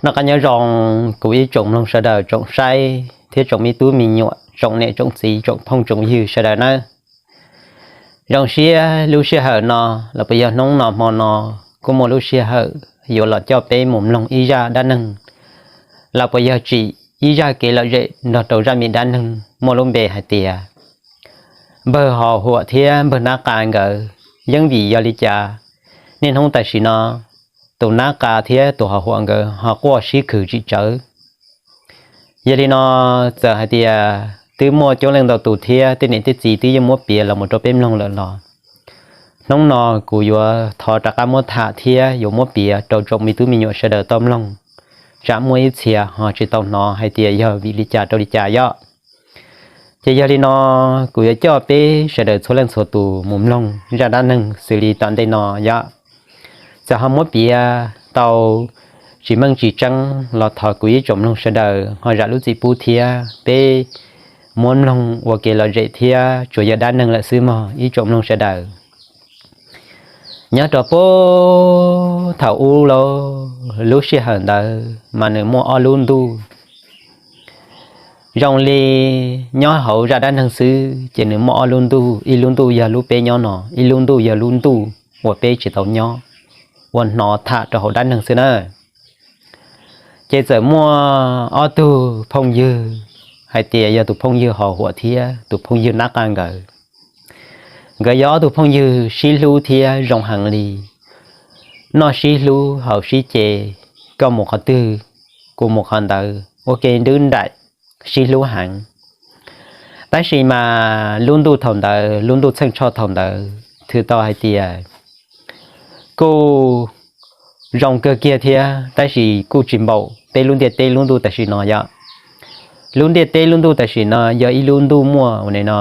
Noj qab nyob zoo kuv ib tsoom mloog sawv daws, tsoom saib thiab tsoom me tub me nyuam, tsoom niam tsoom txiv, tsoom phooj tsoom ywg sawv daws nawb. Zoo siab lub sij hawm no los puas yog hnub no hmo no kuj muaj lub sij hawm yuav los coj peb mus mloog ib zaj dab neeg los puas yog tsim ib zaj kev lom zem nrog rau zaj me dab neeg muaj lub npe hais tias npawg Ho Huam thiab npawg Nab Qa nkawd yeeb vim yog li cas niaj hnub tam sim no tus Nab Qa thiab tus Ho Huam nkawd ho quaj sib khwm tsis tsawv. Yog li no, txawm hais tias twb muaj coob leej ntau tus thiab tej niam tej txiv twb yeej muab piav los mus rau peb mloog lawm los hnub no kuv yuav thov rov qab muab tham thiab yuav muab piav rau tsoom me tub me nyuam sawv daws tau mloog, tsam muaj ib txhia ho tsis tau hnov hais tias yog vim li cas rau li cas yom. Ces yog li no, kuv yuav coj peb sawv daws txhua leej txhua tus mus mloog zaj dab neeg xws li tom ntej no yom. Txawm ho muab piav tau tsis meej tsis tseeb los thov kuv ib tsoom mloog sawv daws ho zam lub txim pub thiab peb muab mloog ua kev lom zem thiab tsuas yog dab neeg lawm xwb mog ib tsoom mloog sawv daws. Nyob rau puag thaum ub lub sij hawm ntawd mas nws muaj ob lub ntuj. Zoo li nyob hauv zaj dab neeg xwb ces nws muaj ob lub ntuj, ib lub ntuj yog lub peb nyob no, ib lub ntuj yog lub ntuj uas peb tsis tau nyob, uas hnov tham rau hauv dab neeg xwb na. Ces txawm muaj ob tug phooj ywg, hais tias yog tus phooj ywg Ho Huam thiab tus phooj ywg Nab Qa nkawd. Nkawd yog ob tug phooj ywg sib hlub thiab zoo heev li, noj sib hlub haus sib ce, koj mus qhov twg, kuv mus qhov ntawd ua ke nrwb nraim, sib hlub heev. Tab sis mas lub ntuj thaum ntawd, lub ntuj txheej tshoj thaum ntawd, thwm tau hais tias kuj zoo kawg kiag thiab tab sis kuj tsis npaum peb lub ntiaj teb lub ntuj tam sim no yom. Lub ntiaj teb lub ntuj tam sim no yog ib lub ntuj muaj ua li no,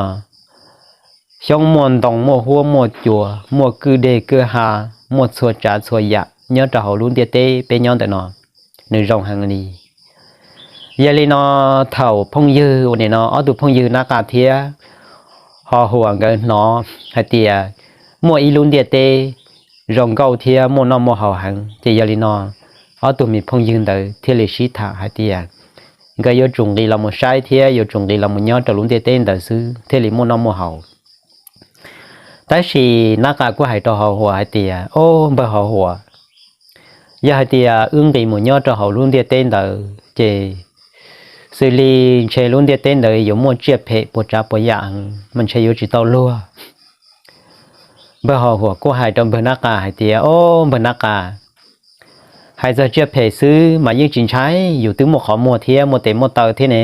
xyoob muaj ntoo, muaj huab muaj cua, muaj kwj deg kwj ha, muaj txhua tsav txhua yam nyob rau hauv lub ntiaj teb peb nyob ntawm no, nws zoo heev li. Yog li no, thaum phooj ywg ua li no, ob tug phooj ywg Nab Qa thiab Ho Huam nkawd hnov hais tias muaj ib lub ntiaj teb zoo nkauj thiab muaj noj muaj haus heev, ces yog li no ob tug me phooj ywg ntawd thiaj li sib tham hais tias nkawd yuav tsum nqis los mus saib thiab yuav tsum nqis los mus nyob rau lub ntiaj teb ntawd xwb thiaj li muaj noj muaj haus. Tab sis Nab Qa kuj hais rau Ho Huam hais tias, Ob, npawg Ho Huam, yog hais tias wb nqis mus nyob rau hauv lub ntiaj teb ntawd ces xws li ntshe lub ntiaj teb ntawd yuav muaj tsiaj phem puas tsav puas yam heev mas ntshe yuav tsis tau luag. Npawg Ho Huam kuj hais rau npawg Nab Qa hais tias, Ob, npawg Nab Qa, hais txog tsiaj phem xwb mas yeej tsis ntshai, yus twb muaj qhov muag thiab muaj tes muaj taw thiab ne.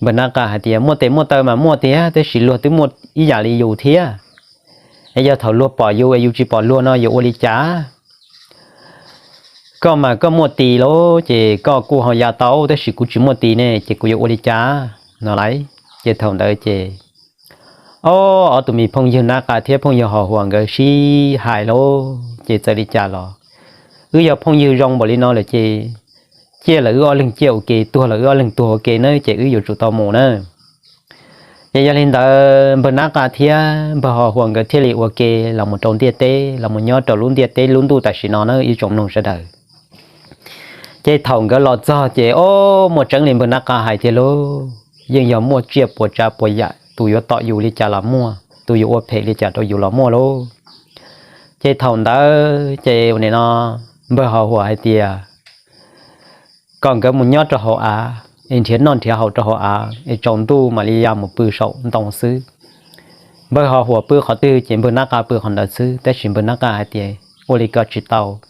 Npawg Nab Qa hais tias, Muaj tes muaj taw mas muaj tiag, tab sis luag twb muaj ib yam li yus thiab. Es yog thaum luag pom yus es yus tsis pom luag no yuav ua li cas? Koj mas koj muaj tis lawm ces koj kuj ho ya tau, tab sis kuv tsis muaj tis ne ces kuv yuav ua li cas no lauj? Ces thaum ntawd ces ob, ob tug me phooj ywg Nab Qa thiab phooj ywg Ho Huam nkawd sib hais lauj, ces txawm li cas los wb yog phooj ywg zoo npaum li no lawm ces ciaj los wb ob leeg ciaj ua ke, tuag los wb ob leeg tuag ua ke na, ces wb yuav tsum tau mus na. Ces yog li ntawd npawg Nab Qa thiab npawg Ho Huam nkawd thiaj li ua ke los mus rau ntiaj teb, los mus nyob rau lub ntiaj teb lub ntuj tam sim no na ib tsoom mloog sawv daws. Ces thaum nkawd los txog ces ob, muaj tseeb li npawg Nab Qa hais tiag lauj, yeej yog muaj tsiaj puas tsav puas yam, tus yuav tom yus li cas los muaj, tus yuav ua phem li cas rau yus los muaj lauj. Ces thaum ntawd ces ua li no, npawg Ho Huam hais tias, Kom nkawd mus nyob rau hauv av es nrhiav noj nrhiav haus rau hauv av es tsaus ntuj mam li ya mus pw saum ntoo xwb. Npawg Ho Huam pw qhov twg ces npawg Nab Qa pw qhov ntawd xwb, tab sis npawg Nab Qa hais tias, Ua li ko tsis tau.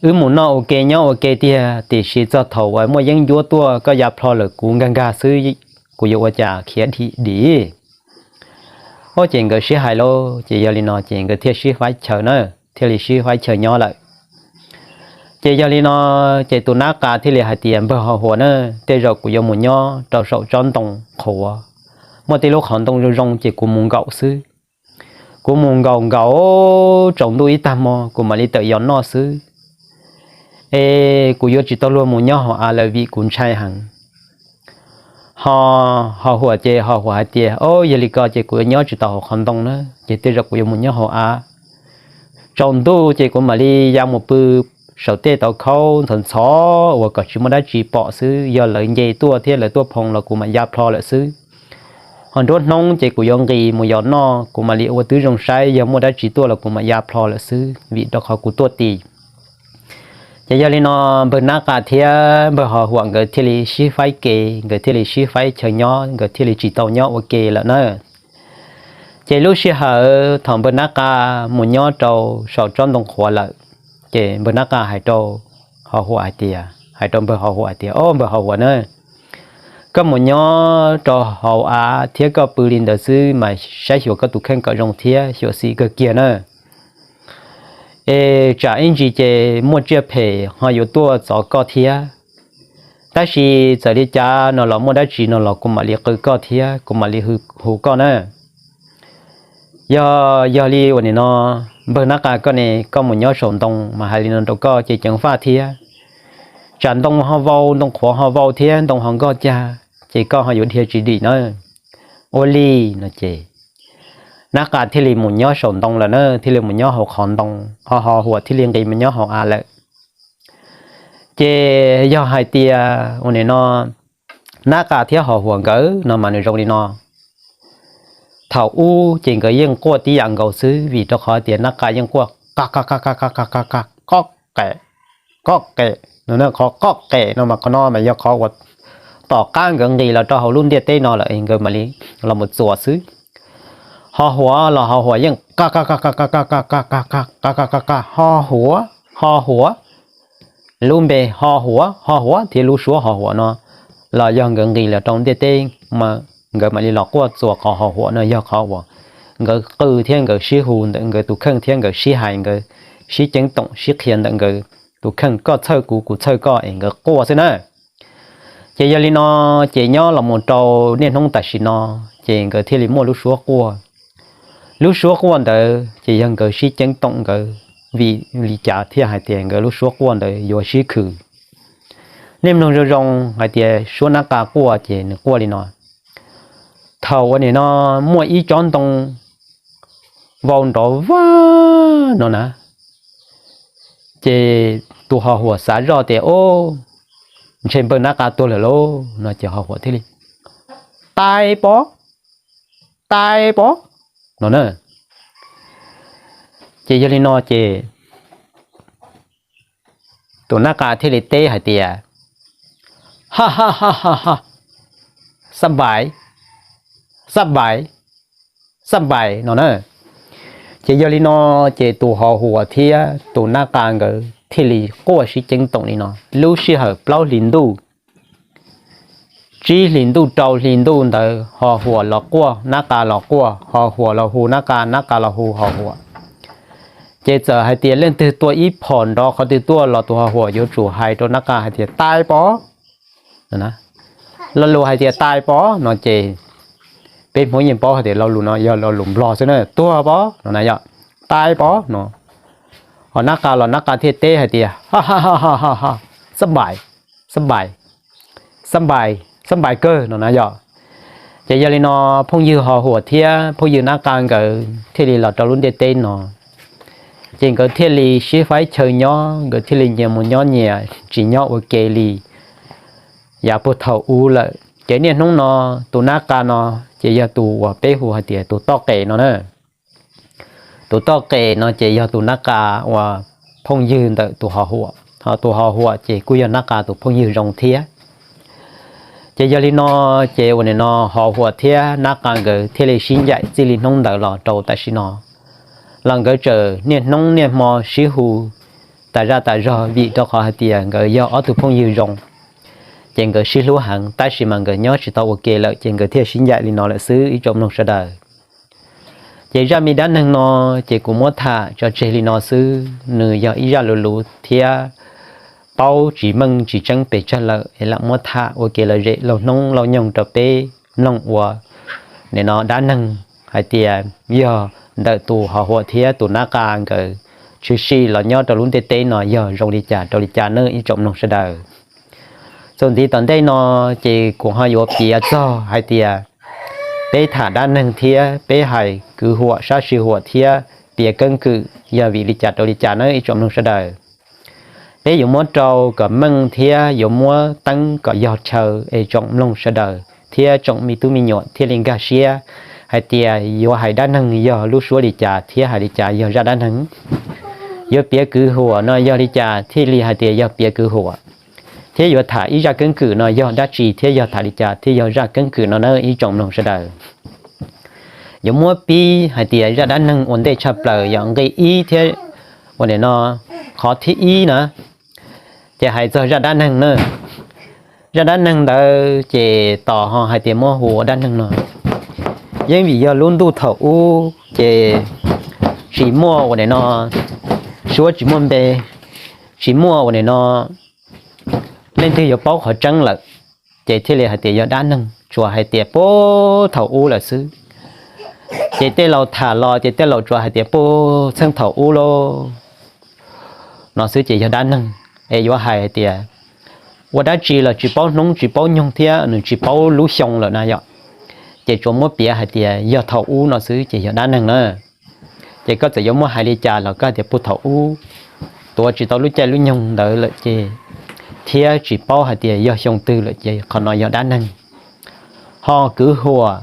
Wb mus noj ua ke nyob ua ke tiag, tiam sis txog thaum uas muaj yeeb ncuab tuaj koj ya plho lawm kuv nkag nkag xwb, kuv yuav ua cas khiav dim dim? Ob, ces nkawd sib hais lauj, ces yog li no ces nkawd thiaj sib faib chaw na, thiaj li sib faib chaw nyob lawm. Ces yog li no ces tus Nab Qa thiaj li hais tias, Npawg Ho Huam na, tej zaum kuv yuav mus nyob rau saum tsob ntoo qhuav, muaj tej lub qhov ntoo zoo zoo ces kuv mus nkaum xwb. Kuv mus nkaum nkaum tsaus ntuj ib tag hmo kuv mam li tawm yos noj xwb. Es kuv yuav tsis tau luag mus nyob hauv av lawm vim kuv ntshai heev. Ho, Ho Huam ces Ho Huam hais tias, Ob, yog li ko ces kuv yuav nyob tsis tau hauv qhov ntoo na, ces tej zaum kuv yuav mus nyob hauv av. Tsaus ntuj ces kuv mam li ya mus pw saum tej tauv khaub ntxhov ntxhov uas kom tsis muaj dab tsi pom xwb, yog lawv nce tuaj thiab lawv tuaj phoo los kuv mam ya plho lawm xwb. Ho nruab hnub ces kuv yuav nqis mus yos noj, kuv mam li ua tib zoo saib, yog muaj dab tsi tuaj los kuv mam ya plho lawm xwb, vim rau qhov kuv tuaj tis. Ces yog li no, npawg Nab Qa thiab npawg Ho Huam nkawd thiaj li sib faib ke, nkawd thiaj li sib faib chaw nyob, nkawd thiaj li tsis tau nyob ua ke lawm na. Ces lub sij hawm thaum npawg Nab Qa mus nyob rau saum tsob ntoo qhuav lawm, ces npawg Nab Qa hais rau Ho Huam hais tias, hais rau npawg Ho Huam hais tias, Au npawg Ho Huam na, koj mus nyob rau hauv av thiab koj pw li ntawd xwb mas saib xyuas koj tus kheej kom zoo thiab xyuam xim kawg kiag na. Es tsam ib ntsis ces muaj tsiaj phem ho yuav tuaj txov koj thiab. Tab sis txawm li cas no los muaj dab tsi no los kuv mam li qw koj thiab kuv mam li hu koj na. Yog, yog li uas nim no npawg Nab Qa koj ne, koj mus nyob saum ntoo mas hais li no rau koj ces ceev faj thiab. Tsam ntoo ho vau, ntoo qhuav ho vau thiab ntoo ho nkoj cag, ces koj ho yuav dhia tsis dim na. Ua li no ces Nab Qa thiaj li mus nyob saum ntoo lawm na, thiaj li mus nyob hauv qhov ntoo, ho Ho Huam thiaj li nqis mus nyob hauv av lawm. Ces yog hais tias uas nim no Nab Qa thiab Ho Huam nkawd no mas nws zoo li no. Thaum ub ces nkawd yeej quaj tib yam nkaus xwb, vim rau qhov tias Nab Qa yeej quaj qa qa qa qa qa qa qa qa, qob qe, qob qe no. Qhov qob qe no mas qhov no mas yog qhov uas tom qab nkawd nqis los rau hauv lub ntiaj teb no lawm nkawd mam li los mus txuas xwb. Ho Huam los Ho Huam yeej qa qa qa qa qa qa qa qa qa qa qa qa qa qa qa, Ho Huam, Ho Huam. Lub npe Ho Huam, Ho Huam thiab lub suab Ho Huam no los yog nkawd nqis los rau ntiaj teb mas nkawd mam li los quaj txuas qhov Ho Huam no, yog qhov uas nkawd qw thiab nkawd sib hu ntawm nkawd tus kheej thiab nkawd sib hais, nkawd sib ceeb toom sib qhia ntawm nkawd tus kheej, koj txhawj kuv kuv txhawj koj es nkawd quaj xwb na. Ces yog li no, ces nyob los mus rau niaj hnub tam sim no, ces nkawd thiaj li muaj lub suab quaj. Lub suab quaj ntawd ces yog nkawd sib ceeb toom nkawd, vim li cas thiaj hais tias nkawd lub suab quaj ntawd yuav sib khwm. Nej mloog zoo zoo hais tias suab Nab Qa quaj ces nws quaj li no. Thaum uas nim no muaj ib tsob ntoo vau nrov vag no na, ces tus Ho Huam xav zoj tias, Au, ntshe npawg Nab Qa tuag lawm lauj no ces Ho Huam thiaj li, Tai pov, tai pov no na. Ces yog li no ces tus Nab Qa thiaj li teb hais tias, Ha ha ha ha ha, xab npais, xab npais, xab npais no na. Ces yog li no ces tus Ho Huam thiab tus Nab Qa nkawd thiaj li quaj sib ceeb toom li no lub sij hawm plaub hlis ntuj, tsib hlis ntuj rau hli ntuj ntawd Ho Huam los quaj Nab Qa los quaj, Ho Huam los hu Nab Qa, Nab Qa los hu Ho Huam. Ces txawm hais tias leej twg tua ib phom nrov qhov twg tuaj los tus Ho Huam yuav tsum hais rau Nab Qa hais tias, Tai pov. Lo lus hais tias tai pov no ces peb Hmoob yeej paub hais tias lo lus no yog lo lus Nplog xwb na, tuag pov no na yom, tai pov no. Ho Nab Qa los Nab Qa thiaj teb hais tias, Ha ha ha ha ha, xab npais, xab npais, xab npais, xab npais kawg no na yom. Ces yog li no phooj ywg Ho Huam thiab phooj ywg Nab Qa nkawd thiaj li los rau lub ntiaj teb no. Ces nkawd thiaj li sib faib chaw nyob, nkawd thiaj li nyias mus nyob nyias, tsis nyob ua ke li yav puag thaum ub lawm. Ces niaj hnub no tus Nab Qa no ces yog tus uas peb hu hais tias tus toj qes no na. Tus toj qes no ces yog tus Nab Qa uas phooj ywg ntawm tus Ho Huam, ho tus Ho Huam ces kuj yog Nab Qa tus phooj ywg zoo thiab. Ces yog li no, ces uas nim no Ho Huam thiab Nab Qa nkawd thiaj li sib ncaim txij li hnub ntawd los rau tam sim no los nkawd tseem niaj hnub niaj hmo sib hu tas zaj tas zog vim rau qhov hais tias nkawd yog ob tug phooj ywg zoo, ces nkawd sib hlub heev, tab sis mas nkawd nyob tsis tau ua ke lawm ces nkawd thiaj sib ncaim li no lawm xwb ib tsoom mloog sawv daws. Ces zaj me dab neeg no ces kuv muab tham tso tseg li no xwb, nws yog ib zaj luv luv thiab paub tsis meej tsis tseeb pes tsawg lawm es lam muab tham ua kev lom zem lauj hnub lauj nyoog rau peb mloog ua nim no dab neeg hais tias yog ntawm tus Ho Huam thiab tus Nab Qa nkawd tshwm sim los nyob rau lub ntiaj teb no yog zoo li cas rau li cas nawb ib tsoom mloog sawv daws. Txuas ntxiv tom ntej no ces kuv ho yuav piav txog hais tias peb tham dab neeg thiab peb hais kwv huam sab sij huam thiab piav keeb kwm yog vim li cas rau li cas nawb ib tsoom mloog sawv daws. Peb yuav muab rau kom meej thiab yuav muab teeb kom yog chaw es tsoom mloog sawv daws thiab tsoom me tub me nyuam thiaj li nkag siab hais tias yuav hais dab neeg yog lub suab li cas thiab hais li cas yog zaj dab neeg. Yuav piav kwv huam no yog li cas thiaj li hais tias yog piav kwv huam, thiab yuav tham ib zaj keeb kwm no yog dab tsi thiab yog tham li cas thiaj yog zaj keeb kwm no na ib tsoom mloog sawv daws. Yuav muab pib hais tias zaj dab neeg ua ntej tshaj plaws yog nqe ib thiab, ua nim no, qhov thib ib na, ces hais txog zaj dab neeg na. Zaj dab neeg ntawd ces tos ho hais tias muab hu ua dab neeg no, yeej vim yog lub ntuj thaum ub ces tsis muaj ua nim no, suab tsis muaj npe, tsis muaj ua nim no leej twg yuav paub qhov tseeb lawm, ces thiaj li hais tias yog dab neeg, tsuas hais tias puag thaum ub lawm xwb. Ces tej laus tham los ces tej laus tsuas hais tias puag txheej thaum ub lauj no xwb ces yog dab neeg. Es yuav hais hais tias ua dab tsi los tsis paub hnub tsis paub nyoog thiab nws tsis paub lub xyoo lawm na yom, ces tsuas muab piav hais tias yog thaum ub no xwb ces yog dab neeg na. Ces koj txawm yuav muab hais li cas los koj hais tias puag thaum ub, tuav tsis tau lub caij lub nyoog ntawd lawm ces, thiab tsis paub hais tias yog xyoo twg lawm ces qhov no yog dab neeg. Ho kwv huam,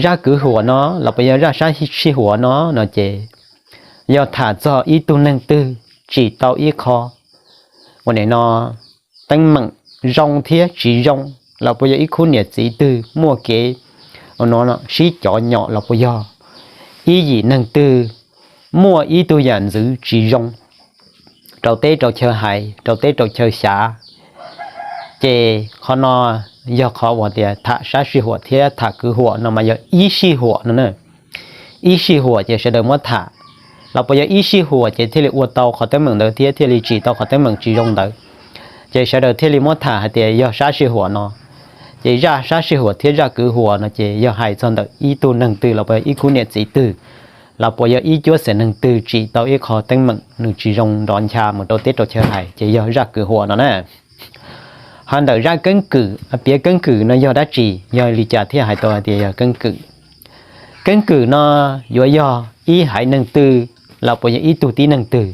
zaj kwv huam no los puas yog zaj sab sij huam no no ces yog tham txog ib tug neeg twg tsim tau ib qho ua nim no teeb meem zoo thiab tsis zoo, los puas yog ib khub niam txiv twg muaj kev ua no sib cov nyom los puas yog ib yim neeg twg muaj ib tug yam ntxwv tsis zoo rau teb rau chaw hais rau teb rau chaw xyav. Ces qhov no yog qhov uas tias tham sab sij huam thiab tham kwv huam no mas yog ib sij huam no na. Ib sij huam ces sawv daws muab tham, los puas yog ib sij huam ces thiaj li ua tau qhov teeb meem ntawd thiab thiaj li tsim tau qhov teeb meem tsis zoo ntawd, ces sawv daws thiaj li muab tham hais tias yog sab sij huam no. Ces zaj sab sij huam thiab zaj kwv huam no ces yog hais txog ntawm ib tug neeg twg los puas yog ib khub niam txiv twg, los puas yog ib cuab xeem neeg twg tsim tau ib qho teeb meem nws tsis zoo nrov ncha mus rau teb rau chaw hais ces yog zaj kwv huam no na. Ho ntawm zaj keeb kwm, piav keeb kwm no yog dab tsi, yog li cas thiaj hais tau hais tias yog keeb kwm? Keeb kwm no yuav yog ib haiv neeg twg los puas yog ib tug tib neeg twg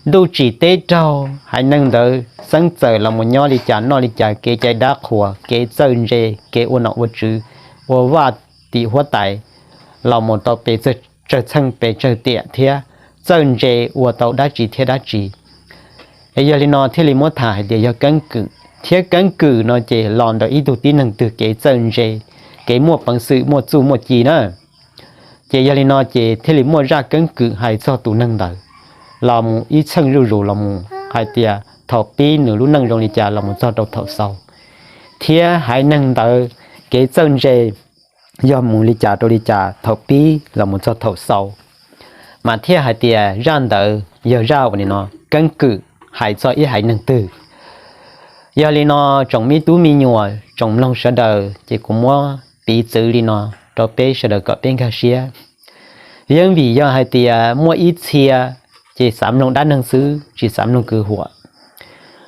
ntuj tsim teb raug haiv neeg ntawd xeeb txawm los mus nyob li cas noj li cas, kev cai dab qhuas, kev txawj ntse, kev ua nom ua tswv, ua vaj tim huab tais, los mus tau pes tsawg txheej pes tsawg tiam thiab txawj ntse ua tau dab tsi thiab dab tsi. Es yog li no thiaj li muab tham hais tias yog keeb kwm, thiab keeb kwm no ces los ntawm ib tug tib neeg twg kev txawj ntse, kev muaj peev xwm muaj txuj muaj ci na. Ces yog li no ces thiaj li muaj zaj keeb kwm hais txog tus neeg ntawd los mus ib txheej zuj zus los mus hais tias thaum pib nws lub neej zoo li cas los mus txog rau thaum xaus, thiab haiv neeg ntawd kev txawj ntse yog mus li cas rau li cas thaum pib los mus txog thaum xaus, mas thiaj hais tias zaj ntawd yog zaj uas nim no keeb kwm hais txog ib haiv neeg twg. Yog li no tsoom me tub me nyuam tsoom mloog sawv daws ces kuv muab piv txwv li no rau peb sawv daws kom peb nkag siab. Yeej vim yog hais tias muaj ib txhia ces xav mloog dab neeg xwb tsis xav mloog kwv huam,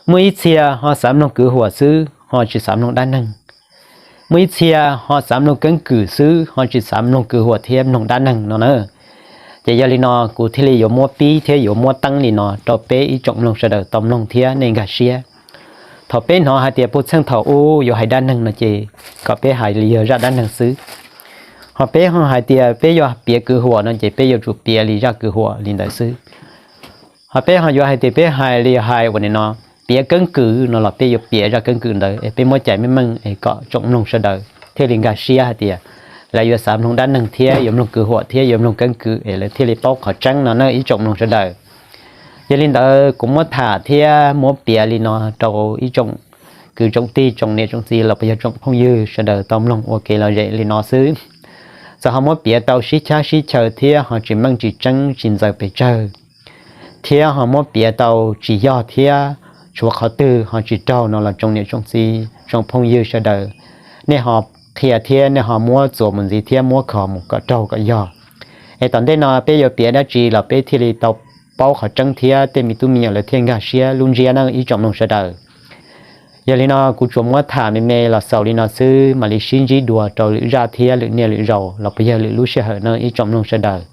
muaj ib txhia ho xav mloog kwv huam xwb ho tsis xav mloog dab neeg, muaj ib txhia ho xav mloog keeb kwm xwb ho tsis xav mloog kwv huam thiab mloog dab neeg no na. Ces yog li no kuv thiaj li yuav muab pib thiab yuav muab teeb li no rau peb ib tsoom mloog sawv daws tau mloog thiab nej nkag siab. Thaum peb hnov hais tias puag txheej thaum ub yuav hais dab neeg no ces kom peb hais li yog zaj dab neeg xwb. Ho peb ho hais tias peb yuav piav kwv huam no ces peb yuav tsum piav li zaj kwv huam li ntawd xwb. Ho peb ho yuav hais tias peb hais li hais uas nim no piav keeb kwm no los peb yuav piav zaj keeb kwm ntawd es peb muab cais meej meej es kom tsoom mloog sawv daws thiaj li nkag siab hais tias lawv yuav xav mloog dab neeg thiab yuav mloog kwv huam thiab yuav mloog keeb kwm es lawv thiaj li paub qhov tseeb no na ib tsoom mloog sawv daws. Yog li ntawd kuv muab tham thiab muab piav li no rau ib tsoom kwv tsoom tij tsoom niam tsoom txiv los puas yog tsoom phooj ywg sawv daws tau mloog ua kev lom zem li no xwb. Txawm ho muab piav tau sib chab sib chaw thiab ho tsis meej tsis tseeb tsis ntxaws pes tsawg, thiab ho muab piav tau tsis yog thiab tshuav qhov twg ho tsis raug no los tsoom niam tsoom txiv tsoom phooj ywg sawv daws, nej ho qhia thiab nej ho muab txuas mus ntxiv thiab muab kho mus kom raug kom yog. Es tom ntej no peb yuav piav dab tsi los peb thiaj li tau paub qhov tseeb thiab tej me tub me nyuam lawv thiaj nkag siab lub ntsiab na ib tsoom mloog sawv daws. Yog li no kuv tsuas muab tham me me los xaus li no xwb, mam li sib ntsib dua rau lwm zaj thiab lwm niaj lwm zaus los puas yog lwm lub sij hawm na ib tsoom mloog sawv daws.